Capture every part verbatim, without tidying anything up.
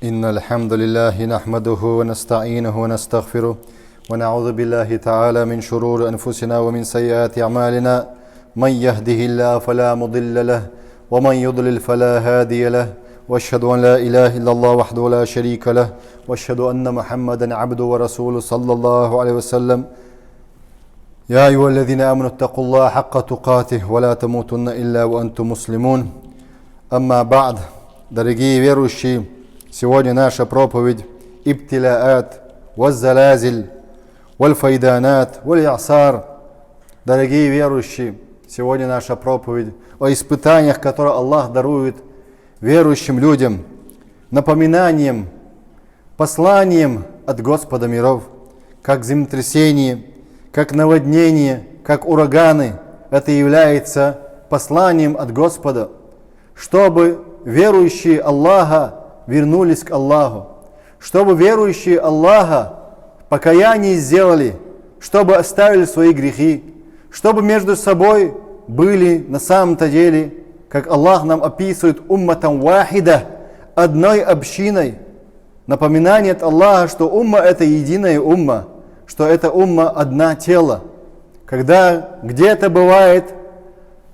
إن الحمد لله نحمده ونستعينه ونستغفره، ونعوذ بالله تعالى من شرور أنفسنا ومن سيئات أعمالنا. من يهده الله فلا مضل له، ومن يضلل فلا هادي له، وأشهد أن لا إله إلا الله وحده لا شريك له، وأشهد أن محمدا عبده ورسوله صلى الله عليه وسلم. يا أيها الذين آمنوا اتقوا الله حق تقاته ولا تموتن إلا وأنتم مسلمون. أما بعد. Дорогие верующие, сегодня наша проповедь ابتلاءات والزلازل والفيضانات والإعصار. Дорогие верующие, сегодня наша проповедь о испытаниях, которые Аллах дарует верующим людям, напоминанием, посланием от Господа миров, как землетрясение, как наводнение, как ураганы. Это является посланием от Господа, чтобы верующие Аллаха вернулись к Аллаху, чтобы верующие Аллаха покаяние сделали, чтобы оставили свои грехи, чтобы между собой были на самом-то деле, как Аллах нам описывает, أمة واحدة, одной общиной. Напоминание от Аллаха, что умма — это единая умма, что это умма — одна тело. Когда где-то бывает,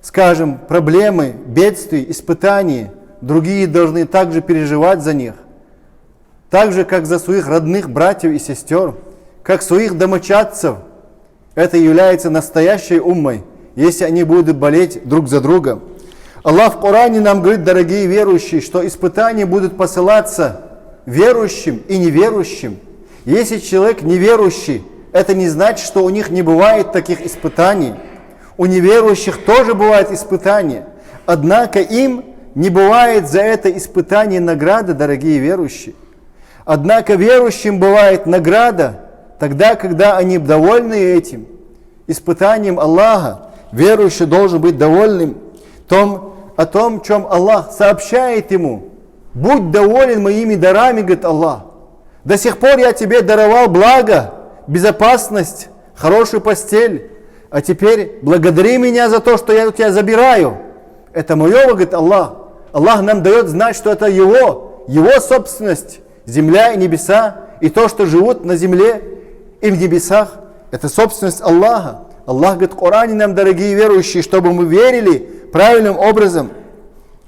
скажем, проблемы, бедствия, испытания, другие должны также переживать за них, так же, как за своих родных братьев и сестер, как своих домочадцев. Это является настоящей уммой, если они будут болеть друг за друга. Аллах в Коране нам говорит, дорогие верующие, что испытания будут посылаться верующим и неверующим. Если человек неверующий, это не значит, что у них не бывает таких испытаний. У неверующих тоже бывают испытания. Однако им не бывает за это испытание награды, дорогие верующие. Однако верующим бывает награда тогда, когда они довольны этим испытанием Аллаха. Верующий должен быть довольным том, о том, чем Аллах сообщает ему. «Будь доволен моими дарами», говорит Аллах. «До сих пор я тебе даровал благо, безопасность, хорошую постель. А теперь благодари меня за то, что я у тебя забираю. Это мое», говорит Аллах. Аллах нам дает знать, что это его, его собственность. Земля и небеса, и то, что живут на земле и в небесах, это собственность Аллаха. Аллах говорит в Коране нам, дорогие верующие, чтобы мы верили правильным образом.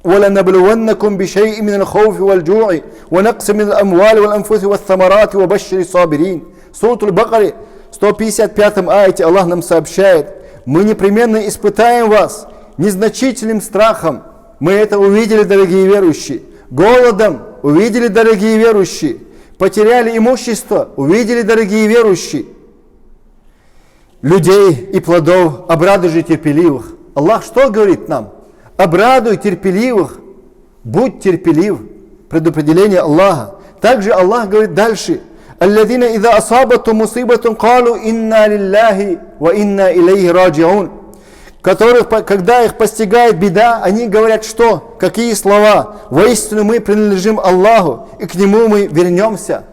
«ولنبلونكم بشيء من الخوف والجوع ونقص من الأموال والأنفس والثمرات وبشر الصابرين». Суратуль Бакара, сто пятьдесят пятом аяте Аллах нам сообщает: «Мы непременно испытаем вас незначительным страхом». Мы это увидели, дорогие верующие. Голодом увидели, дорогие верующие. Потеряли имущество, увидели, дорогие верующие. «Людей и плодов, обрадуй же терпеливых». Аллах что говорит нам? «Обрадуй терпеливых, будь терпелив». Предопределение Аллаха. Также Аллах говорит дальше: «الذين إذا أصابتهم مصيبة قالوا إنا لله وإنا إليه راجعون». Которых, по- когда их постигает беда, они говорят что? Какие слова? «Воистину мы принадлежим Аллаху, и к Нему мы вернемся».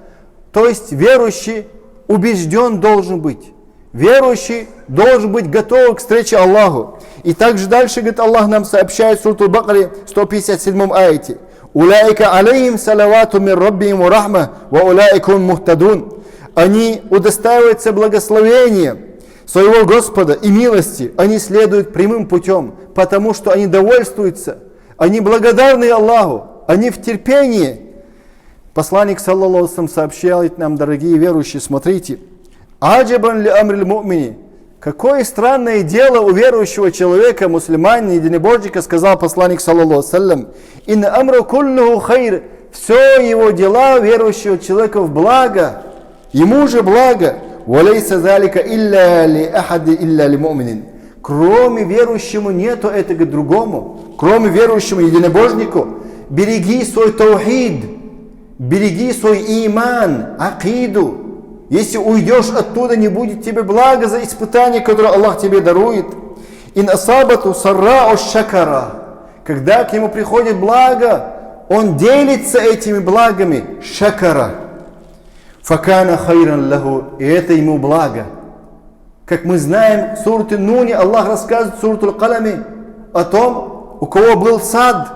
То есть верующий убежден должен быть. Верующий должен быть готов к встрече Аллаху. И также дальше, говорит, Аллах нам сообщает в Суратуль Бакара, сто пятьдесят седьмом аяте: «أولئك عليهم صلوات من ربهم ورحمة وأولئك هم المهتدون». Они удостаиваются благословения своего Господа и милости. Они следуют прямым путем, потому что они довольствуются, они благодарны Аллаху, они в терпении. Посланник, саллаллаху алейхи ва саллям, сообщает нам, дорогие верующие, смотрите: «عجبا لأمر المؤمن». Какое странное дело у верующего человека, мусульманина, единобожника, сказал посланник, саллаллаху алейхи ва саллям: «إن أمره كله خير». Все его дела верующего человека в благо, ему же благо. «وليس ذلك إلا لأحد إلا لمؤمن». Кроме верующему нету этого другому, кроме верующему единобожнику. Береги свой таухид, береги свой иман, акиду. Если уйдешь оттуда, не будет тебе блага за испытание, которое Аллах тебе дарует. «إن أصابته سراء شكر». Когда к нему приходит благо, он делится этими благами. «شكر فكان خيرا له». И это ему благо. Как мы знаем, в сурате Нуне Аллах рассказывает, в суратуль Каляме, о том, у кого был сад,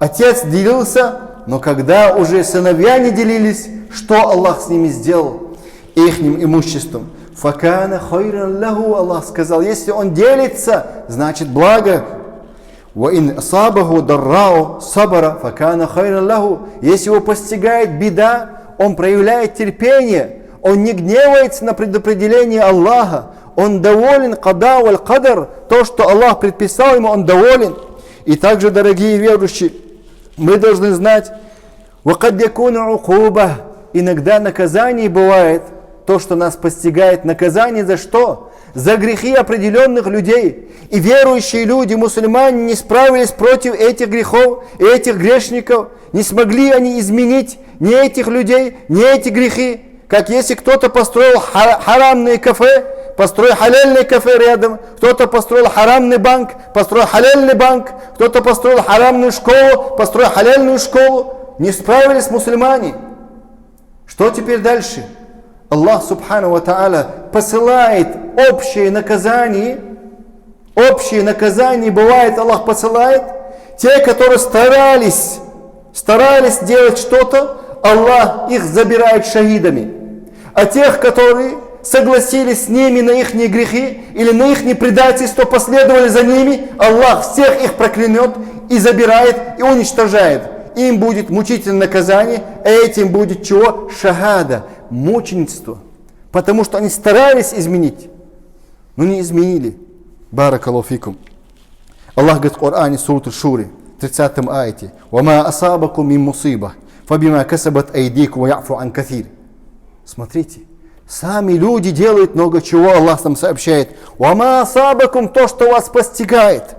отец делился, Но когда уже сыновья не делились, что Аллах с ними сделал? Ихним имуществом. «Факана хайран лаху», Аллах сказал, если он делится, значит благо. «Ва ин асабаху даррау сабара, факана хайран лаху». Если его постигает беда, он проявляет терпение, он не гневается на предопределение Аллаха, он доволен, када валь кадар, то, что Аллах предписал ему, он доволен. И также, дорогие верующие, мы должны знать, «Ва кад якуну укуба». Иногда наказание бывает, то, что нас постигает, наказание за что? За грехи определенных людей. И верующие люди, мусульмане, не справились против этих грехов и этих грешников. Не смогли они изменить ни этих людей, ни эти грехи. Как если кто-то построил ха- харамные кафе, построй халяльное кафе рядом, кто-то построил харамный банк, построй халяльный банк, кто-то построил харамную школу, построй халяльную школу. Не справились мусульмане. Что теперь дальше? Аллах субхану ва та'аля посылает общее наказание, общее наказание бывает, Аллах посылает. Те, которые старались, старались делать что-то, Аллах их забирает шахидами. А тех, которые согласились с ними на ихние грехи или на ихние предательства, последовали за ними, Аллах всех их проклянет и забирает, и уничтожает. Им будет мучительное наказание, а этим будет чего? Шахада, мученичество. Потому что они старались изменить, но не изменили. Баракаллаху фикум. Аллах говорит в Коране, сурат Шури, тридцатом аяте: «Ва ма асабакум мин мусиба, фабима касабат айдикум ва яфу ан касир». Смотрите, сами люди делают много чего, Аллах нам сообщает. «Ва ма асабакум», то, что вас постигает,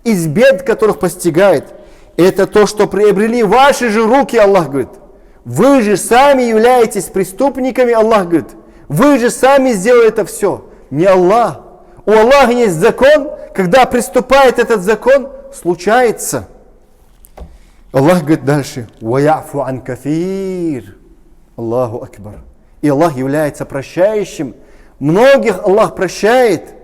из бед, которых постигает, это то, что приобрели ваши же руки, Аллах говорит. Вы же сами являетесь преступниками, Аллах говорит. Вы же сами сделали это все. Не Аллах. У Аллаха есть закон, когда приступает этот закон, случается. Аллах говорит дальше: «Ва яфу ан касир». Аллаху акбар. И Аллах является прощающим. Многих Аллах прощает.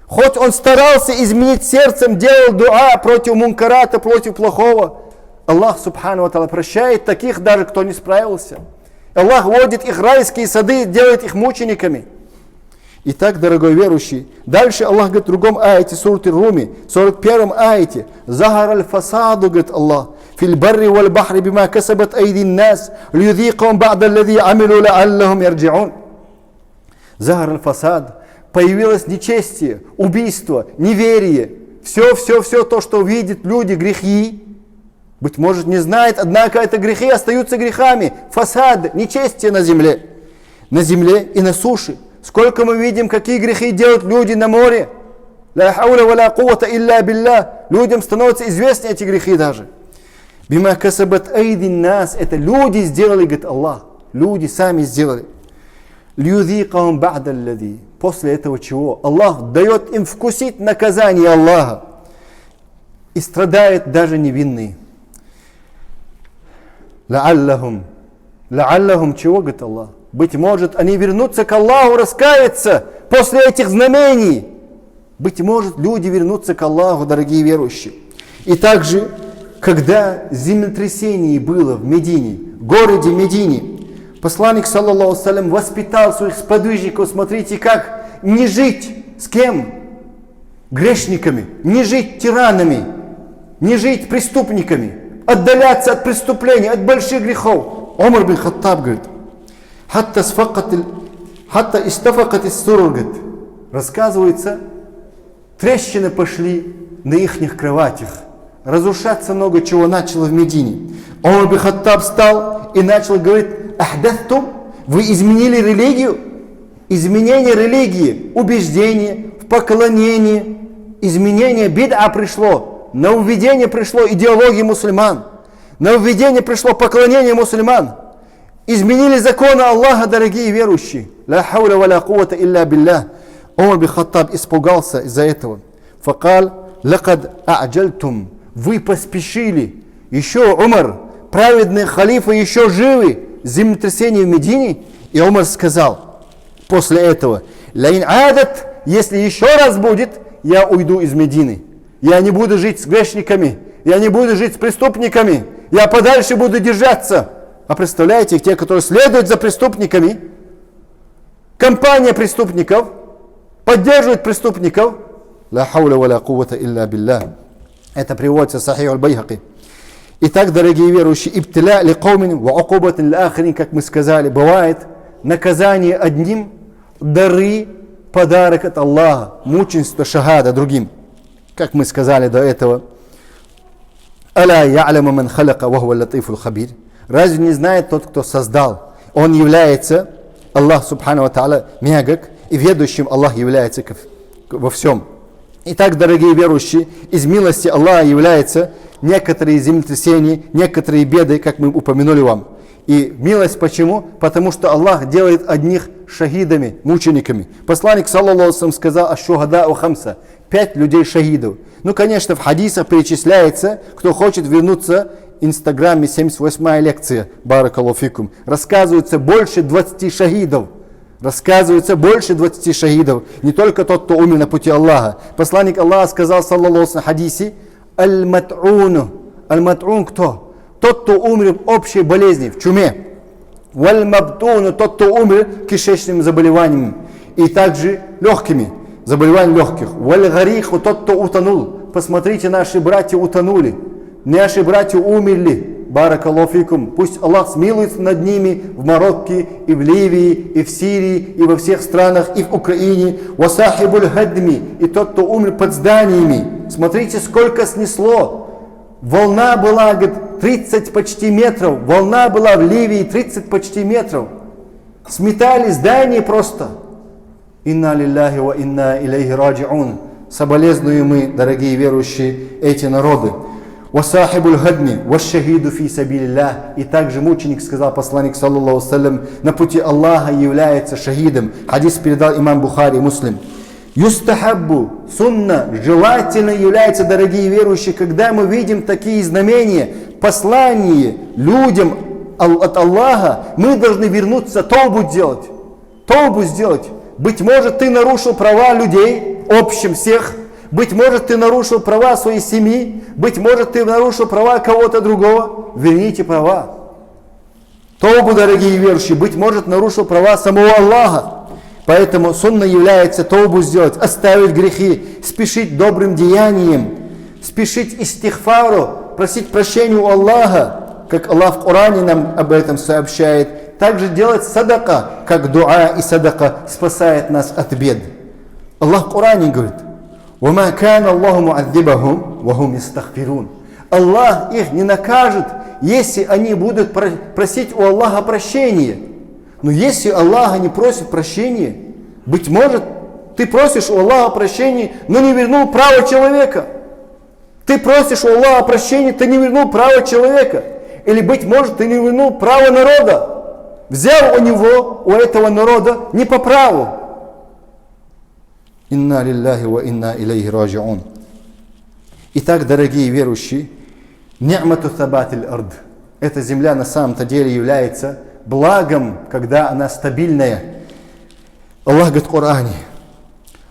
Хоть он старался изменить сердцем, делал дуа против мункарата, против плохого, Аллах субхану ва та'аля прощает таких даже, кто не справился. Аллах вводит их в райские сады, делает их мучениками. Итак, дорогой верующий, дальше Аллах говорит в другом аяте сурат Руми, сорок первом аяте: «Захар аль-фасаду», говорит Аллах, «филь барри валь бахри бима касабат айдин нас, лиюзикахум ба'да аллази амилю ла'аллахум ярджиун». «Захар аль-фасад», появилось нечестие, убийство, неверие. Все, все, все то, что видят люди, грехи. Быть может, не знает, однако это грехи остаются грехами. Фасад, нечестие на земле. На земле и на суше. Сколько мы видим, какие грехи делают люди на море. «Ля хауля ва ля куввата илля билля». Людям становятся известны эти грехи даже. «Бима касабат айдин нас». Это люди сделали, говорит Аллах. Люди сами сделали. «Лиюзикахум ба'да аллази». После этого чего? Аллах дает им вкусить наказание Аллаха. И страдают даже невинные. «Ла'аллахум». «Ла'аллахум» чего, говорит Аллах? Быть может, они вернутся к Аллаху, раскаются после этих знамений. Быть может, люди вернутся к Аллаху, дорогие верующие. И также, когда землетрясение было в Медине, в городе Медине, посланник, саллаллаху алейхи ва саллям, воспитал своих сподвижников, смотрите как, не жить с кем? Грешниками, не жить тиранами, не жить преступниками, отдаляться от преступлений, от больших грехов. Умар бин Хаттаб говорит: «Хатта сфакат иль-, хатта истафакат ис-сурур», говорит, рассказывается, трещины пошли на ихних кроватях. Разрушаться много чего начало в Медине. Умар бин Хаттаб встал и начал говорить: «Ахдастум, вы изменили религию?» Изменение религии, убеждение, в поклонение, изменение, бид'а пришло, нововведение пришло идеологии мусульман, нововведение пришло поклонение мусульман. Изменили законы Аллаха, дорогие верующие. «Ля хауля ва ля куввата илля билля». Умар бин Хаттаб испугался из-за этого. «Факал, лакад а'джальтум». Вы поспешили. Еще Умар, праведный халифа, еще живы. Землетрясение в Медине. И Умар сказал после этого: «Ля ин адат, если еще раз будет, я уйду из Медины. Я не буду жить с грешниками, я не буду жить с преступниками». Я подальше буду держаться. А представляете, те, которые следуют за преступниками, компания преступников, поддерживает преступников. Ла хауля ва ла куввата илля билля. Это приводится в Сахих аль-Байхаки. Итак, дорогие верующие, ибтиля ли каумин ва укубатин ли ахарин, как мы сказали, бывает наказание одним, дары, подарок от Аллаха, мученичество, шахада другим, как мы сказали до этого. Аля я'ламу ман халяка ва хуа латифуль хабир. Разве не знает тот, кто создал? Он является, Аллах субхану ва та'аля, мягок, и ведущим Аллах является ко в- во всем. Итак, дорогие верующие, из милости Аллаха является некоторые землетрясения, некоторые беды, как мы упомянули вам. И милость почему? Потому что Аллах делает одних шахидами, мучениками. Посланник, саллаллаху алейхи ва саллям, сказал: «Аш-шухада у хамса». Пять людей шахидов. Ну, конечно, в хадисах перечисляется, кто хочет вернуться, в Инстаграме семьдесят восьмая лекция, баракаллаху фикум. Рассказывается больше двадцати шахидов. Рассказывается больше двадцати шахидов. Не только тот, кто умер на пути Аллаха. Посланник Аллаха сказал, саллаллаху алейхи ва саллям, в хадисе: «Аль-мат'уну». Аль-мат'ун кто? Тот, кто умер в общей болезни, в чуме. «Валь-мабтуну», тот, кто умер кишечным заболеванием, и также легкими, заболеванием легких. «Валь-гариху», тот, кто утонул. Посмотрите, наши братья утонули. Наши братья умерли. Баракаллаху фикум. Пусть Аллах смилуется над ними в Марокке, и в Ливии, и в Сирии, и во всех странах, и в Украине. «Ва сахибуль хадми», и тот, кто умер под зданиями. Смотрите, сколько снесло. Волна была, говорит, тридцать почти метров. Волна была в Ливии тридцать почти метров. Сметали здания просто. Инна лилляхи ва инна илейхи раджиун. Соболезнуем мы, дорогие верующие, эти народы. «Ва сахибуль хадми ва шахиду фи сабилиллях». И также мученик, сказал посланник, саллаллаху алейхи ва саллям, на пути Аллаха является шахидом. Хадис передал имам Бухари и Муслим. «Юстахаббу», сунна, желательно является, дорогие верующие, когда мы видим такие знамения, послания людям Ал- от Аллаха, мы должны вернуться, таубу делать. Таубу сделать. Быть может, ты нарушил права людей, общим всех. Быть может, ты нарушил права своей семьи. Быть может, ты нарушил права кого-то другого. Верните права. Таубу, дорогие верующие, быть может, нарушил права самого Аллаха. Поэтому сунна является таубу сделать, оставить грехи, спешить добрым деянием, спешить истихфару, просить прощения у Аллаха, как Аллах в Коране нам об этом сообщает. Также делать садака, как дуа и садака спасает нас от бед. Аллах в Коране говорит: «Ва ма кана Аллаху муадзибахум ва хум ястагфирун». Аллах их не накажет, если они будут про- просить у Аллаха прощения. Но если Аллаха не просит прощения, быть может, ты просишь у Аллаха прощения, но не вернул право человека. Ты просишь у Аллаха прощения, ты не вернул право человека. Или, быть может, ты не вернул право народа. Взял у него, у этого народа не по праву. Инна лилляхи ва инна илейхи раджиун. Итак, дорогие верующие, ни'мату сабатиль ард. Эта земля на самом-то деле является благом, когда она стабильная. Аллах говорит в Коране: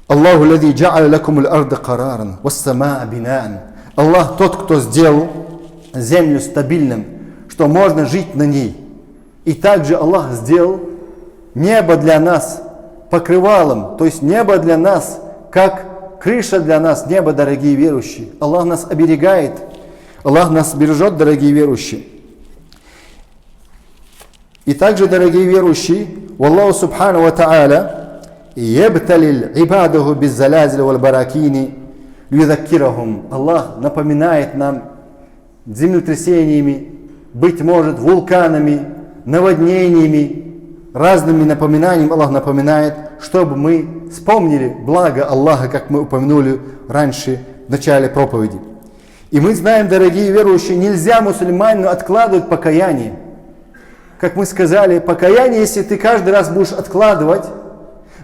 «Аллаху лази джа'аля лакумуль арда караран, вас самаа бинаан». Аллах тот, кто сделал землю стабильным, что можно жить на ней. И также Аллах сделал небо для нас покрывалом, то есть небо для нас, как крыша для нас, небо, дорогие верующие. Аллах нас оберегает, Аллах нас бережет, дорогие верующие. И также, дорогие верующие, Аллах субхану ва та'аля ябтали ибадаху биззалязили валь баракини льюзаккирахум. Аллах напоминает нам землетрясениями, быть может, вулканами, наводнениями, разными напоминаниями Аллах напоминает, чтобы мы вспомнили благо Аллаха, как мы упомянули раньше в начале проповеди. И мы знаем, дорогие верующие, нельзя мусульманину откладывать покаяние. Как мы сказали, покаяние, если ты каждый раз будешь откладывать,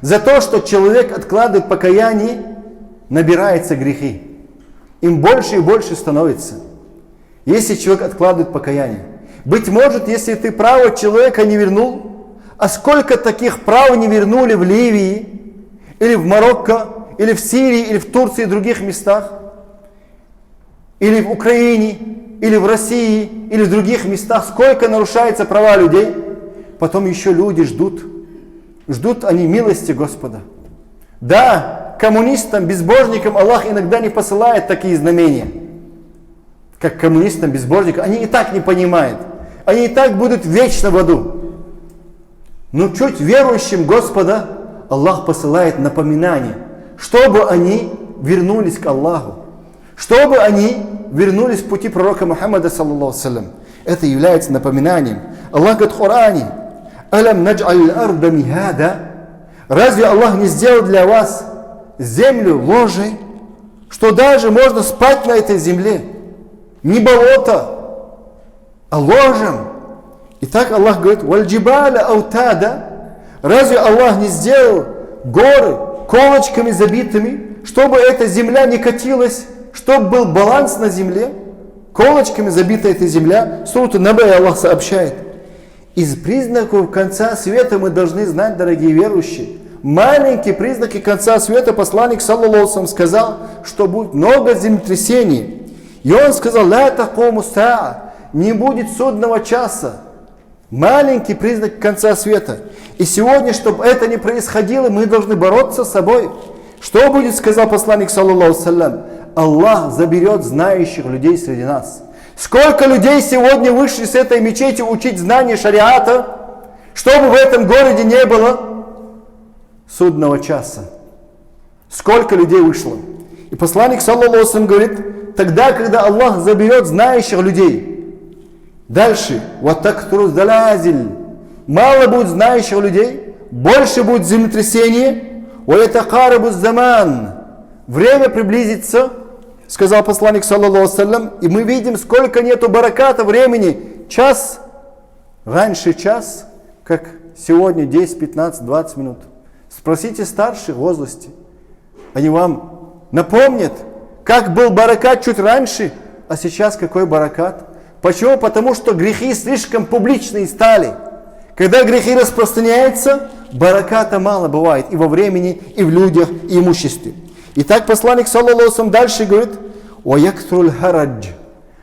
за то, что человек откладывает покаяние, набираются грехи. Им больше и больше становится, если человек откладывает покаяние. Быть может, если ты право человека не вернул, а сколько таких прав не вернули в Ливии, или в Марокко, или в Сирии, или в Турции, и других местах, или в Украине, или в России, или в других местах, сколько нарушается права людей, потом еще люди ждут. Ждут они милости Господа. Да, коммунистам, безбожникам Аллах иногда не посылает такие знамения, как коммунистам, безбожникам. Они и так не понимают. Они и так будут вечно в аду. Но чуть верующим Господа Аллах посылает напоминание, чтобы они вернулись к Аллаху, чтобы они вернулись к пути пророка Мухаммада, саллаллаху алейхи ва саллям. Это является напоминанием. Аллах говорит в Коране: «Алям наджаль арда михада». Разве Аллах не сделал для вас землю ложей, что даже можно спать на этой земле? Не болото, а ложем. И так Аллах говорит: «Вальджибаля аутада». Разве Аллах не сделал горы колочками забитыми, чтобы эта земля не катилась, чтобы был баланс на земле? Колочками забита эта земля. Сурату Наба Аллах сообщает. Из признаков конца света мы должны знать, дорогие верующие. Маленькие признаки конца света. Посланник, саллаллаху алейхи ва саллям, сказал, что будет много землетрясений. И он сказал: «Ля такуму саа», не будет судного часа. Маленький признак конца света. И сегодня, чтобы это не происходило, мы должны бороться с собой. Что будет, сказал посланник, саллаллаху алейхи ва саллям? Аллах заберет знающих людей среди нас. Сколько людей сегодня вышли с этой мечети учить знания шариата, чтобы в этом городе не было судного часа? Сколько людей вышло? И посланник, саллаллаху алейхи ва саллям, говорит: «Тогда, когда Аллах заберет знающих людей». Дальше. «Ва таксуру залязиль». Мало будет знающих людей, больше будет землетрясение. «Ва ятакарабу заман». Время приблизится, сказал посланник, саллаллаху алейхи ва саллям, и мы видим, сколько нету бараката времени. Час, раньше час, как сегодня, десять, пятнадцать, двадцать минут. Спросите старших в возрасте. Они вам напомнят, как был баракат чуть раньше, а сейчас какой баракат. Почему? Потому что грехи слишком публичные стали. Когда грехи распространяются, бараката мало бывает и во времени, и в людях, и имуществе. И так посланник, саллаллаху алейхи ва саллям, дальше говорит: «Ва яксуруль харадж».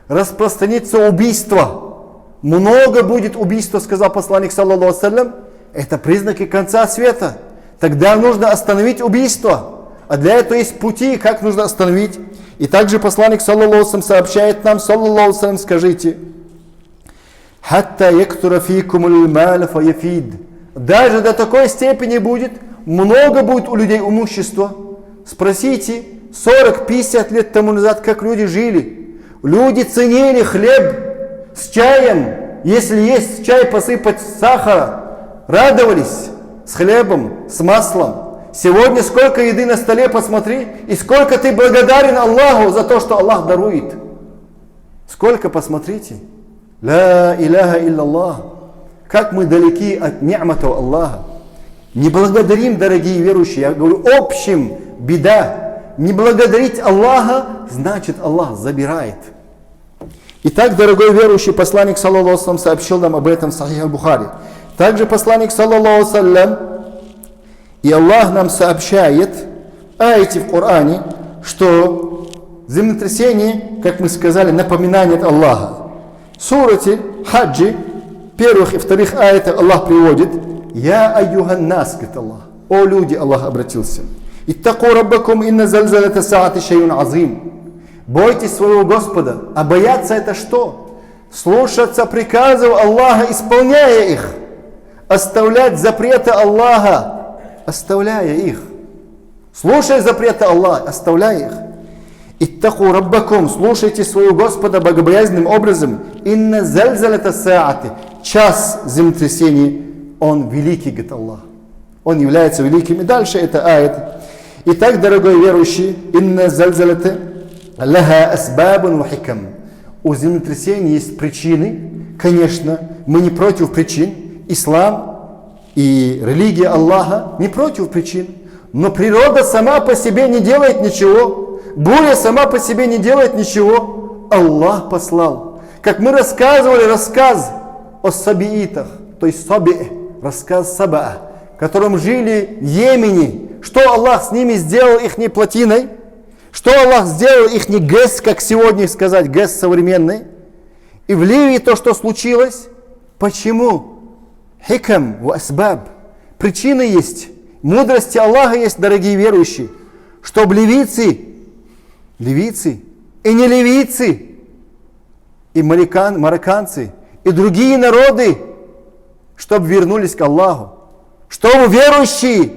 Распространится убийство. Много будет убийства, сказал посланник, саллаллаху алейхи ва саллям. Это признаки конца света. Тогда нужно остановить убийство. А для этого есть пути, как нужно остановить. И также посланник, саллаллаху алейхи ва саллям, сообщает нам, саллаллаху алейхи ва саллям, скажите: «Хатта яксура фикумуль маль фа яфид». Даже до такой степени будет, много будет у людей имущества. Спросите, сорок-пятьдесят лет тому назад, как люди жили. Люди ценили хлеб с чаем, если есть чай, посыпать сахара, радовались с хлебом, с маслом. Сегодня сколько еды на столе, посмотри, и сколько ты благодарен Аллаху за то, что Аллах дарует. Сколько, посмотрите. Ля иляха илляллах. Как мы далеки от ни'матов Аллаха. Не благодарим, дорогие верующие, я говорю, общим беда. Не благодарить Аллаха, значит, Аллах забирает. Итак, дорогой верующий, посланник, саллаллаху алейхи ва саллям, сообщил нам об этом в Сахих аль-Бухари. Также посланник, саллаллаху алейхи ва саллям, и Аллах нам сообщает, аяте в Коране, что землетрясение, как мы сказали, напоминание от Аллаха. В сурате Хаджи, первых и вторых аятах Аллах приводит: «Я айюхан нас», говорит Аллах. «О люди», Аллах обратился. «Иттаку раббакум инна зальзалята саати шайун азим». Бойтесь своего Господа. А бояться — это что? Слушаться приказов Аллаха, исполняя их. Оставлять запреты Аллаха, оставляя их. Слушай запреты Аллаха, оставляй их. «Иттаку раббакум», слушайте своего Господа богобоязненным образом. «Инна зальзалята саати», час землетрясения, он великий, говорит Аллах. Он является великим. И дальше это аят. Итак, дорогой верующий, «Инна зальзалята ляха асбабун ва хикам». У землетрясений есть причины. Конечно, мы не против причин. Ислам и религия Аллаха не против причин. Но природа сама по себе не делает ничего. Буря сама по себе не делает ничего. Аллах послал. Как мы рассказывали рассказ о сабиитах, то есть Саби, рассказ Саба, в котором жили в Йемене. Что Аллах с ними сделал, ихней плотиной? Что Аллах сделал, ихний ГЭС, как сегодня сказать, ГЭС современный? И в Ливии то, что случилось, почему? Хикам ва асбаб. Причины есть. Мудрости Аллаха есть, дорогие верующие, чтобы ливийцы, ливийцы и не ливийцы, и марикан-, марокканцы, и другие народы, чтобы вернулись к Аллаху, чтобы верующие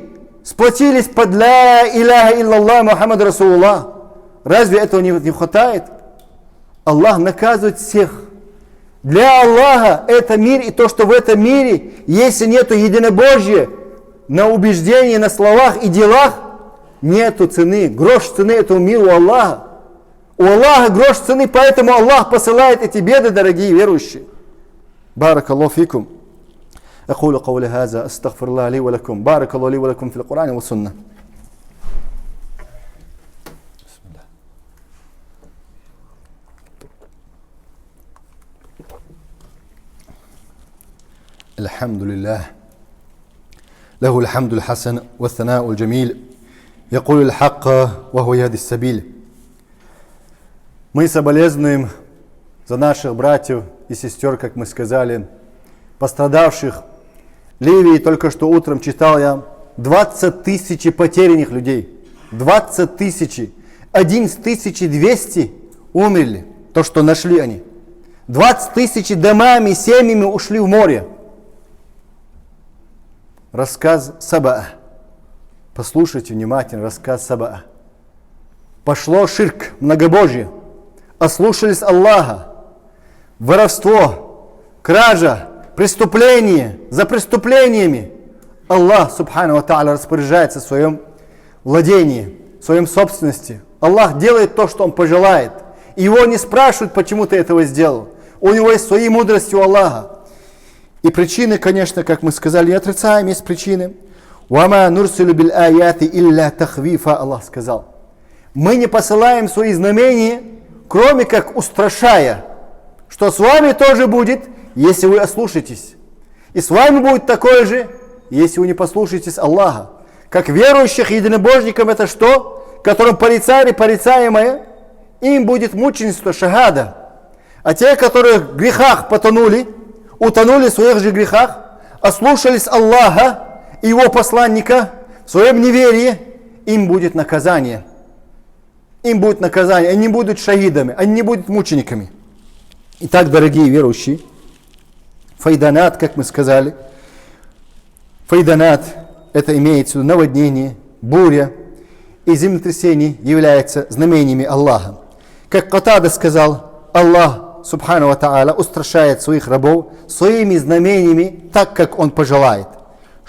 сплотились под ля иляха илляллах Мухаммад Расулуллах. Разве этого не, не хватает? Аллах наказывает всех. Для Аллаха это мир, и то, что в этом мире, если нету единобожия на убеждении, на словах и делах, нету цены, грош цены этому миру Аллаха. У Аллаха грош цены, поэтому Аллах посылает эти беды, дорогие верующие. بارك الله فيكم. أقول قولي هذا، أستغفر الله لي ولكم. بارك الله لي ولكم في القرآن والسنة. بسم الله. الحمد لله. له الحمد الحسن والثناء الجميل. يقول الحق وهو يهدي السبيل. Мы соболезнуем за наших братьев и сестер, как мы сказали, пострадавших. В Ливии, только что утром читал я, двадцать тысяч потерянных людей. Двадцать тысяч. Одиннадцать тысяч двести умерли. То, что нашли они. Двадцать тысяч домами, семьями ушли в море. Рассказ Сабаа. Послушайте внимательно рассказ Сабаа. Пошло ширк, многобожие. Ослушались Аллаха. Воровство, кража, преступление за преступлениями. Аллах, субхану ва тааля, распоряжается в своем владении, в своем собственности. Аллах делает то, что Он пожелает. Его не спрашивают, почему ты этого сделал. У Него есть свои мудрости у Аллаха. И причины, конечно, как мы сказали, не отрицаем, есть причины. وما نرسل بالآيات إلا تخويفا, Аллах сказал. Мы не посылаем свои знамения, кроме как устрашая, что с вами тоже будет, если вы ослушаетесь. И с вами будет такое же, если вы не послушаетесь Аллаха. Как верующих единобожникам это что? Которым порицали порицаемое, им будет мученичество, шахада. А те, которые в грехах потонули, утонули в своих же грехах, ослушались Аллаха и Его посланника в своем неверии, им будет наказание. Им будет наказание, они не будут шахидами, они не будут мучениками. Итак, дорогие верующие, файданат, как мы сказали, файданат, это имеется в виду наводнение, буря и землетрясение являются знамениями Аллаха. Как Катада сказал, Аллах, субхану ва тааля, устрашает своих рабов своими знамениями так, как Он пожелает.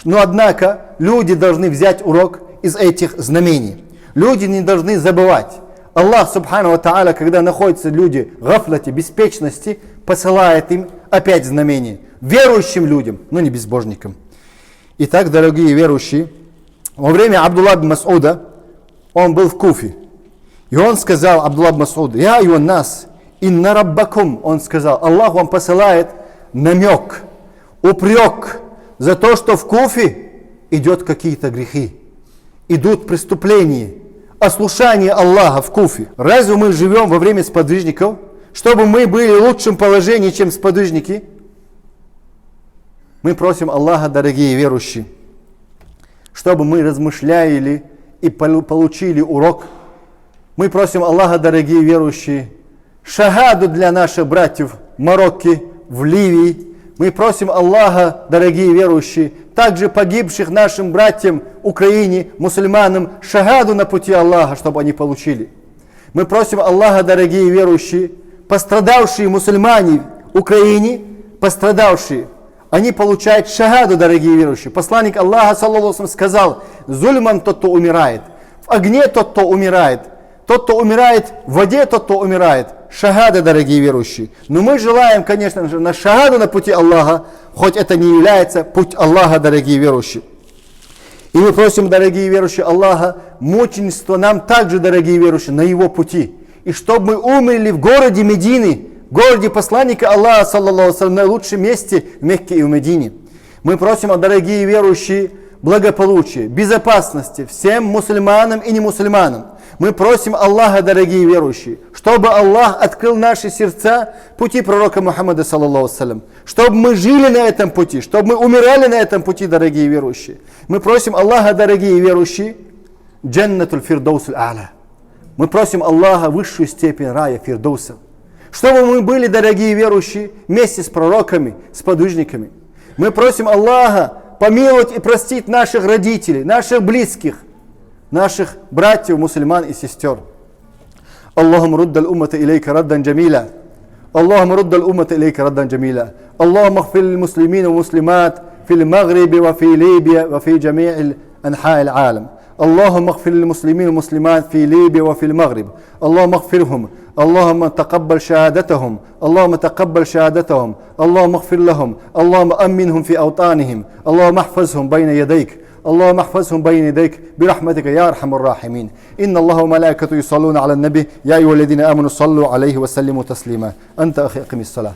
Но, однако, люди должны взять урок из этих знамений. Люди не должны забывать. Аллах, субхану ва тааля, когда находятся люди в гафляте, беспечности, посылает им опять знамения. Верующим людям, но не безбожникам. Итак, дорогие верующие, во время Абдулла бин Масуда, он был в Куфе. И он сказал, Абдулла бин Масуд: «Я айюха ннас, инна раббакум», он сказал, Аллах вам посылает намек, упрек за то, что в Куфе идет какие-то грехи, идут преступления, ослушание Аллаха в Куфе. Разве мы живем во время сподвижников, чтобы мы были в лучшем положении, чем сподвижники? Мы просим Аллаха, дорогие верующие, чтобы мы размышляли и полу-, получили урок. Мы просим Аллаха, дорогие верующие, шахаду для наших братьев в Марокке, в Ливии. Мы просим Аллаха, дорогие верующие, также погибших нашим братьям Украине, мусульманам, шахаду на пути Аллаха, чтобы они получили. Мы просим Аллаха, дорогие верующие, пострадавшие мусульмане в Украине, пострадавшие, они получают шахаду, дорогие верующие. Посланник Аллаха, саллаллаху алейхи ва саллям, сказал: «Зульман тот, кто умирает, в огне тот, кто умирает, тот, кто умирает в воде, тот, кто умирает». Шахада, дорогие верующие. Но мы желаем, конечно же, на шахаду на пути Аллаха, хоть это не является путь Аллаха, дорогие верующие. И мы просим, дорогие верующие, Аллаха мученичество нам также, дорогие верующие, на Его пути. И чтобы мы умерли в городе Медине, городе посланника Аллаха, саллаллаху алейхи ва саллям, на лучшем месте в Мекке и в Медине. Мы просим, а, дорогие верующие, благополучия, безопасности всем мусульманам и немусульманам. Мы просим Аллаха, дорогие верующие, чтобы Аллах открыл наши сердца пути пророка Мухаммада, саллаллаху алейхи ва саллям, чтобы мы жили на этом пути, чтобы мы умирали на этом пути, дорогие верующие. Мы просим Аллаха, дорогие верующие, джаннатуль фирдаусуль а'ля. Мы просим Аллаха высшую степень рая фирдауса. Чтобы мы были, дорогие верующие, вместе с пророками, с подвижниками. Мы просим Аллаха помиловать и простить наших родителей, наших близких, наших братьев, мусульман и сестер. اللهم رد الأمة إليك ردا جميلا. اللهم رد الأمة إليك ردا جميلا. اللهم اغفر للمسلمين والمسلمات في المغرب وفي ليبيا وفي جميع أنحاء العالم. اللهم اغفر للمسلمين والمسلمات في ليبيا وفي المغرب. اللهم اغفرهم. اللهم تقبل شهادتهم. اللهم تقبل شهادتهم. اللهم اغفر لهم. اللهم أمنهم في أوطانهم. اللهم احفظهم بين يديك. اللهم احفظهم بين يديك برحمتك يا أرحم الراحمين. إن الله وملائكته يصلون على النبي، يا أيها الذين آمنوا صلوا عليه وسلموا تسليما. أنت أخي، أقم الصلاة.